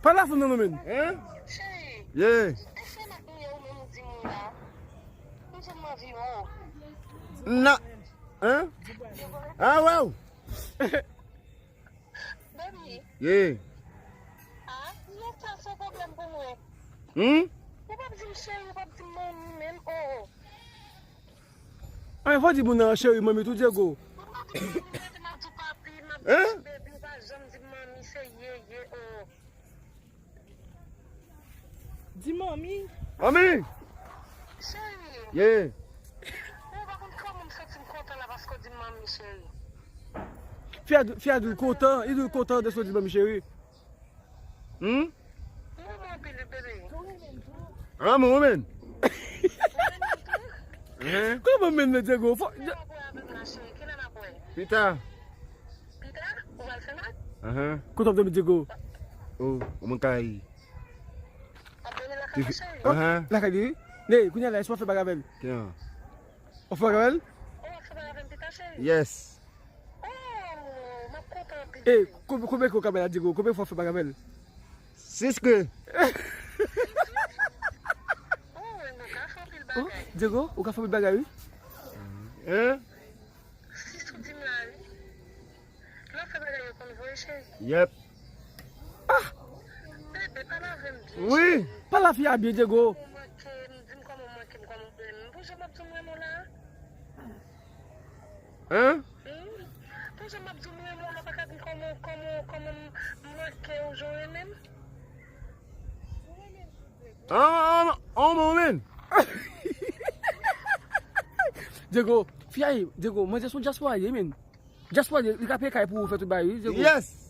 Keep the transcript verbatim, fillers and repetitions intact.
Pa la fanm nan non, men. Hein? Cheri, yeah, èske n ap touye ou menm ou di moun la? M di m anvi wè w. Na, hein? Ah, wè w. Baby. Yeah. Ah, non, sa se yon pwoblèm pou mwen. Hmm? Ou p ap di m cheri, ou p ap di m manmi menm, oh. An, fò di moun nan cheri, manmi tou, Diego. Ou p ap di m manmi, m ap di papi, m ap di baby, ou pa janm di m manmi, se ye, ye, oh. Di manmi. Manmi! Cheri. Yeah. Ou pa konn kòman m santi m kontan la paske w di m manmi, cheri. Fi a di, fi a di l kontan, li di l kontan de sa w di l manmi cheri. Hmm? M renmen w anpil wi, bebe. Renmen w, men. Kòman men nan Diego? Fò, kilè n ap wè avè m la, cheri? Kilè n ap wè? Pita. Pita? Ou pral fè mal? Ahan. Kote w ap dòmi, Diego? Oh, mwen kay. Ap dòmi lakay mwen, cheri? Ahan. Lakay li, wi. Ne, kounye a la, èske w ap fè bagay avè l? Kyan? W ap fè bagay avè l? Oh, w ap fè bagay avè m, Pita, cheri? Yes. Oh, m ap kontan anpil. E, konbyen, konbyen ke w ka bay la, Diego? Konbyen fwa w fè bagay avè l? Sis ke. Oh, nou ka fè anpil bagay. Diego, ou ka fè anpil bagay, wi. Hein? Sis ou di m la, wi. Lè w fè bagay yo konn voye, cheri. Yep. Ah! Bebe, pale avè m byen, cheri. Wi. Pale a fi a byen, Diego. Kòman w manke m, di m kòman w manke m, kòman w renmen m. Pou jan m ap di w m renmen w la. Hein? Hmm? Pou jan m ap di w m renmen w la, w pa ka di m kòman, kòman, kòman m manke w jan w renmen m? Ah, ah, ah, oh, man, men. Diego, fi a ye, Diego, manzè se yon dyaspora ye, men. Dyaspora ye, li ka peye kay pou ou fè tout bagay, wi, Diego. Yes.